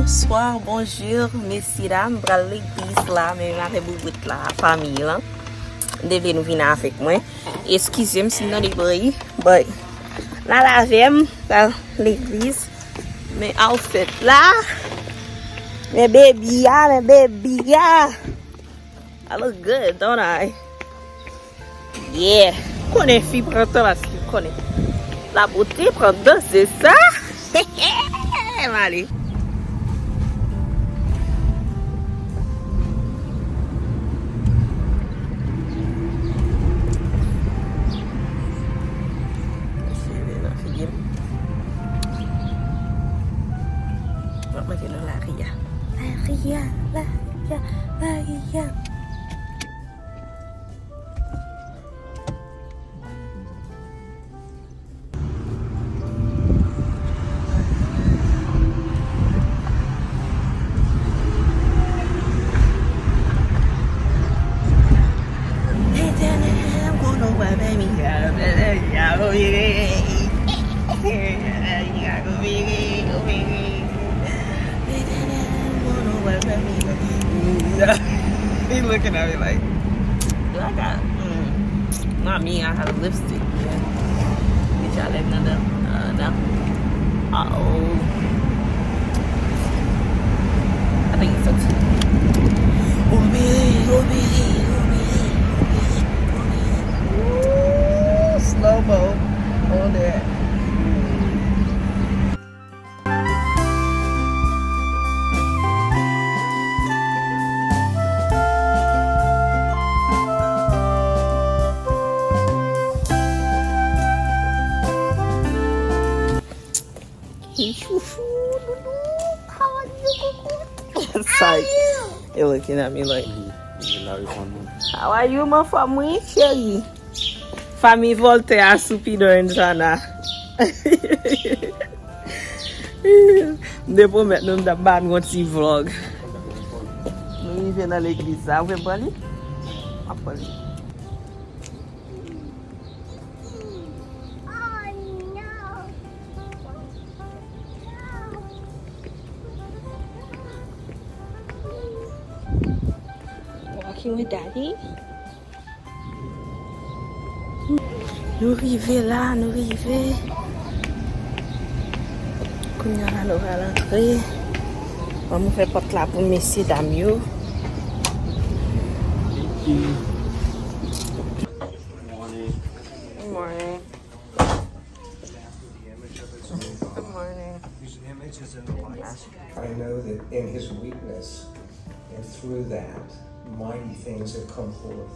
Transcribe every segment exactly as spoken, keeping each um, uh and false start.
Bonswa, bonjou, mesyedam. M pral legliz la, menm avèk boubout la, fanmi lan. M te vle nou vin avèk mwen. Eskize m si m tande bri, but n al avè m, pral legliz. Men outfit la, men baby a, men baby a. I look good, don't I? Yeah. Konnen fi pran tan paske konnen. La beauté pran tan, se sa. M ale. Mesye vin nan figi m. M ap montre nou lari a. Lari a, lari a, lari a. He looking at me like, do I got, mm, mommy, I have lipstick. Yeah. Get y'all another, uh, no. Uh-oh. I think it's a two. Ooh, slow mo. Hold that. Hey, chouchou, loulou, how are you, coucou? Psych. You're looking at me like, how are you, mon fanm, wi, cheri? Fanmi Voltaire asoupi dans une sana. M te pwomèt nou m t ap ba nou yon ti vlog. Nou rive nan legliz la. Ou vle m pran li? M ap pran li. Walking with Daddy. Nou rive la, nou rive. Kounye a la, nou pral antre. Ban m ouvè pòt la pou mesye dam yo. Good morning. Good morning. I know that in his weakness and through that, mighty things have come forth.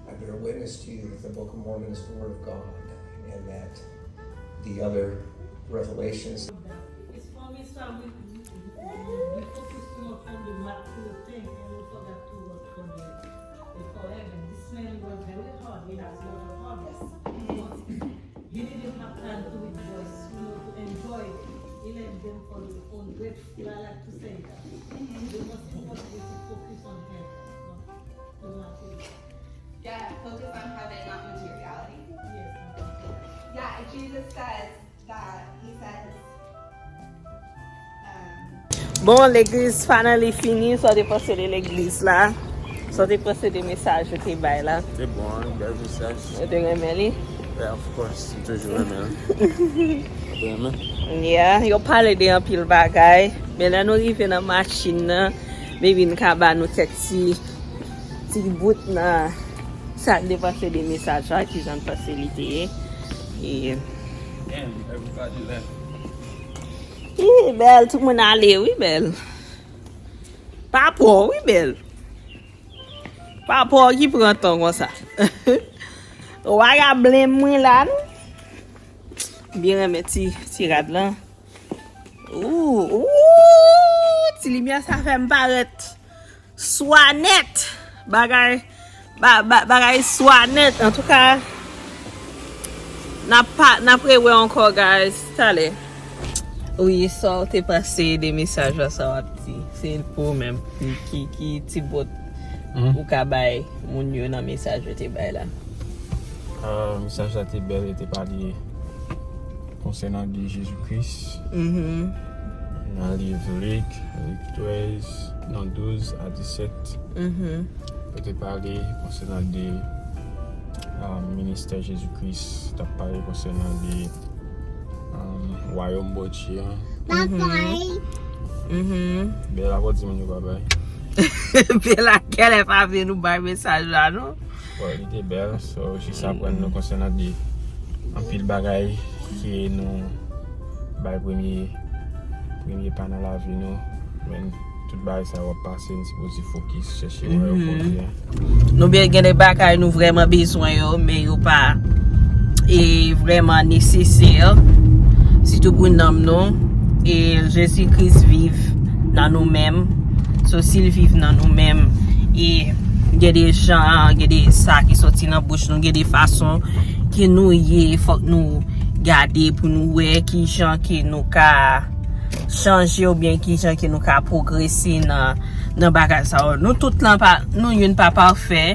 I bear witness to you that the Book of Mormon is the Word of God and that the other revelations. It's for me, so we, we, we, we focus too much on the material thing and we forgot to work for the, the forever. This man worked very hard, he has a lot of hobbies. He didn't have time to rejoice, you know, to enjoy. He left them for the ungrateful. I like to say that. The most important is to focus on heaven, not the material. Yeah, focus on heaven, not materiality. Yes. Yeah, Jesus says that, he says, um, Bon, legliz finally fini. Sa w te panse de legliz la? Sa w te panse de mesaj yo te bay la? Te bon, wi, bèl mesaj. Ou te renmen li? Yeah, of course. M toujou renmen li. Ou te renmen? Yeah, yo pale de anpil bagay. Men lè nou rive nan machin nan, maybe n ka ba nou kèk ti, ti bout nan sa n te panse de mesaj la, kijan n panse li te ye. E Damn, everybody left. Ih, bèl, tout moun ale, wi, bèl. Pa pou w, wi, bèl. Pa pou w ki pran tan konsa. Ou pa ka blame mwen la, non. Byen renmen ti, ti rad lan. Ooh, ooh, ti limyè sa fè m parèt swa nèt. Bagay, ba, ba, bagay swa nèt. Antouka, n ap pa, n ap rewè ankò, guys, talè. Wi, sa w te panse de mesaj la, sa w ap di? Se pou ou menm ki, ki, ki ti bout ou ka bay moun yo nan mesaj yo te bay la? Ah, mesaj la te bèl, yo te pale konsènan de Jezi Kris. Mhm. E Nan liv Lik, Lik trèz, non, douz a disèt, Mhm. yo te pale konsènan de um, ministè Jezi Kris, t ap pale konsènan de um, wayòm Bondye an. Mhm. Bèl a, di moun yo babay. Bèl a, kèlè pa vle nou bay mesaj la, non? Bon, li te bèl, so, jis aprann nou konsènan de anpil bagay ke nou bay premye, premye pa nan lavi nou. Men tout bagay sa w ap pase, n sipoze fokis, chèche wayòm Bondye an. Nou byen gen de bagay nou vrèman bezwen yo, men yo pa e vrèman nesesè, sitou pou nanm nou. E Jezi Kris viv nan nou menm. So, si l viv nan nou menm, e gen de jan, gen de sa ki soti nan bouch nou, gen de fason ke nou ye, fòk nou gade pou nou wè ki jan ke nou ka chanje oubyen ki jan ke nou ka pwogrese nan, nan bagay sa yo. Nou tout lan pa, nou youn pa pafè,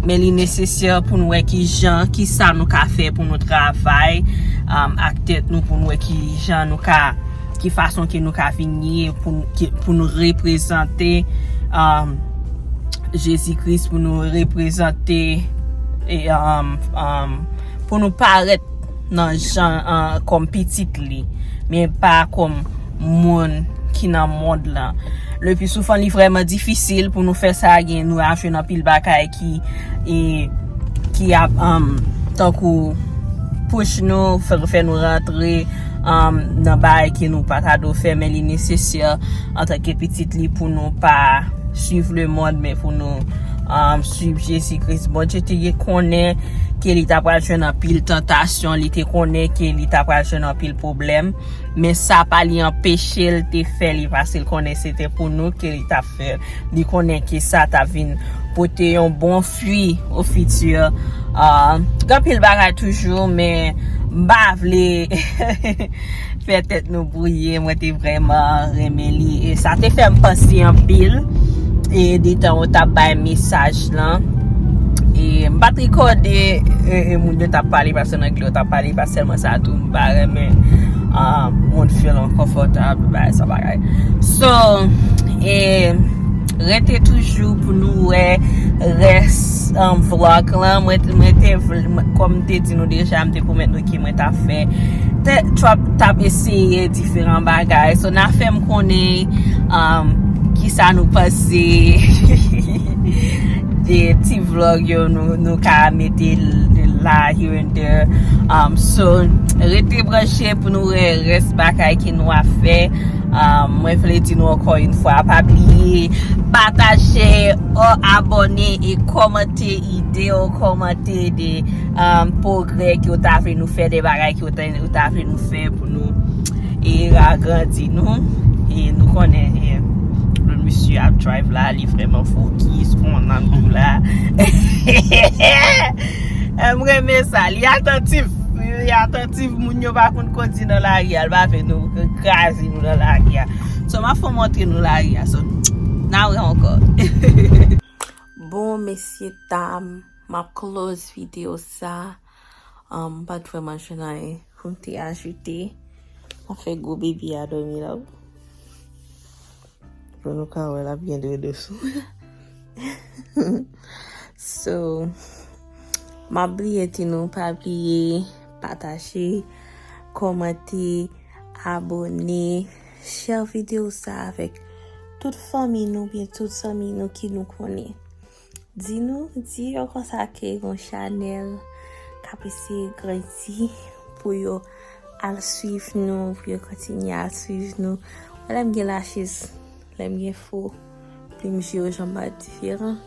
men li nesesè pou nou wè ki jan, ki sa nou ka fè pou nou travay um, ak tèt nou, pou nou wè ki jan nou ka, ki fason ke nou ka vin ye pou, ki, pou nou reprezante um, Jezi Kris, pou nou reprezante e, um, um, pou nou parèt nan jan an kòm pitit li, men pa kòm moun ki nan mond lan. Le pi souvan, li vrèman difisil pou nou fè sa, gen nou ap jwenn anpil bagay ki e, ki ap um, tankou pouch nou, fè, fè nou rantre um, nan bagay ke nou pa ta dwe fè, men li nesesè antanke pitit li pou nou pa swiv le mond, men pou nou um, swiv Jezi Kris. Bondye te gen konnen ke li ta pral jwenn anpil tantasyon, li te konnen ke li ta pral jwenn anpil pwoblèm, men sa pa li anpeche l te fè li, paske l konnen se te pou nou ke li t ap fè l. Li konnen ke sa t ap vin pote yon bon fwi o fiti. Uh, gen anpil bagay toujou, men m pa vle fè tèt nou bwouye, mwen te vrèman renmen li. E sa te fè m panse anpil. E detan ou t ap bay mesaj lan. E m pa t rekòde e, e moun yo t ap pale, paske nan anglè yo t ap pale, pa sèlman sa tou, m pa renmen uh, moun feel uncomfortable, bagay sa bagay. So, e, rete toujou pou nou wè rès um, vlog lan. Mwen, mwen te, kòm m te di nou deja, m te pwomèt nou ke mwen t ap fè, t ap eseye diferan bagay. So, n a fè m konnen um, kisa nou panse de ti vlog yo nou, nou ka mete la here and there. Um, so, rete branche pou nou wè rès bagay ke nou ap fè. Um, mwen vle di nou ankò yon fwa, pa bliye pataje, abòne e kòmante ide yo, kòmante de um, pwogrè ke w ta vle nou fè, de bagay ke w ta, w ta vle nou fè pou nou e agrandi nou. E nou konnen e, lòt misye ap drive la, li vrèman fokis, konn nan tou la. M renmen sa, li atantif. Li atantif, moun yo pa konn kondi nan lari a, l pa vle nou kraze nou nan lari a. So, m ap fè w montre nou lari a. So, n a wè ankò. Bon, mesye dam, m ap close videyo sa. Um, m pa t vrèman jwenn anyen pou m te ajoute. M ap fè gwo bebe a dòmi la. Pou nou ka wè l ap gen dwe dosou. So, m ap bliye di nou pa bliye pataje, kòmante, abòne, share videyo sa avèk tout fanmi nou, byen tout zanmi nou ki nou konnen. Di nou, di yo konsa ke gon chanèl k ap eseye grandi pou yo al swiv nou, pou yo kontinye al swiv nou. Wè lè m gen lachis, lè m gen fo, plim je yo janm pa diferan.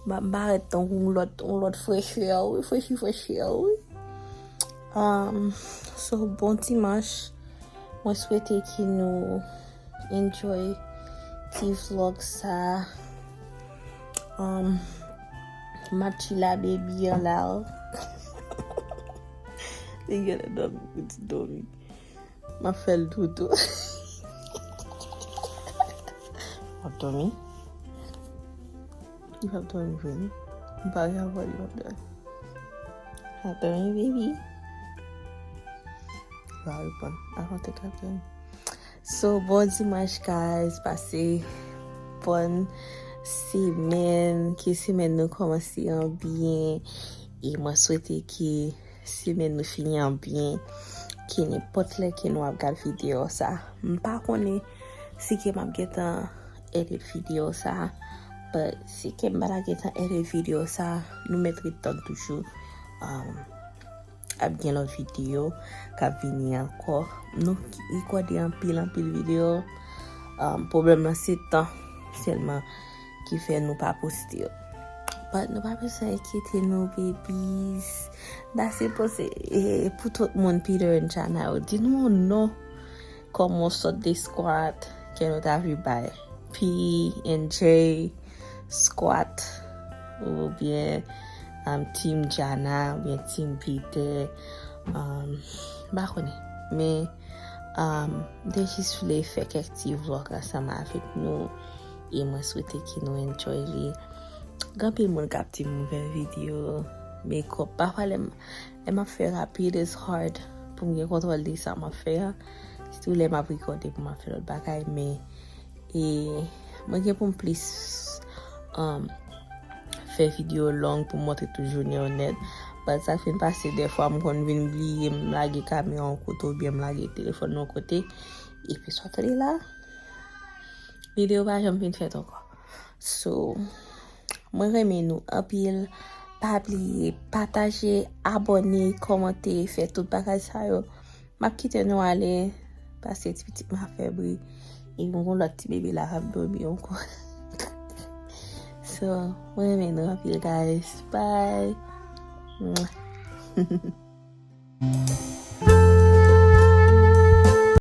M ap parèt tankou yon lòt, yon lòt frechè, wi, frechi frechè, wi. Um, so, bon dimanch. Mwen swete ke nou enjoy ti vlog sa. Um, m ap chila baby an la. Li genlè dòmi, li dòmi. M ap fè l toutou. W ap dòmi? Li p ap dòmi vre non. M pare avè l, li p ap dòmi. W ap dòmi, baby? Li pa reponn. Avan te kapten. So, bon dimanch, guys. Pase bòn semèn. Ke semèn nou kòmanse an byen. E mwen swete ke semèn nou fini an byen. Ke nenpòt lè ke nou ap gad videyo sa. M pa konnen si ke m ap gentan edit videyo sa. But si ke m pa ta gentan edit videyo sa, nou mèt ret tann toujou. Um, ap gen lòt videyo k ap vini ankò. Nou rekòde anpil, anpil videyo. Um, pwoblèm lan se tan sèlman ki fè nou pa poste yo. But nou pa bezwen enkyete nou, babies. N ta sipoze, e, pou tout moun Peter and Jana yo, di nou yon non. Kòman w sòt de squad ke nou ta vle bay? P and J squad oubyen um, Team Jana oubyen Team Peter. Um, m pa konnen. Men um, m te jis vle fè kèk ti vlog ansanm avèk nou. E mwen swete ke nou enjoy li. Gen anpil moun k ap di m m fè videyo makeup. Pafwa lè m, lè m ap fè rapid, it's hard pou m gen kontwòl de sa m ap fè a. Sitou lè m ap rekòde pou m ap fè lòt bagay, men e mwen gen pou m plis um, fè videyo long pou m montre tout jounen yo nèt. But sa fin pase dèfwa m konn vin bliye m lage kamera yon kote oubyen m lage telefòn yon kote. Epi sa w tande la, videyo pa janm fin fèt ankò. So, mwen renmen nou anpil. Pa bliye pataje, abòne, kòmante, fè tout bagay sa yo. M ap kite nou ale, paske ti pitit mwen ap fè bri. E m gon lòt ti bebe la k ap dòmi ankò. So, mwen renmen nou anpil, guys. Bye. Mwah.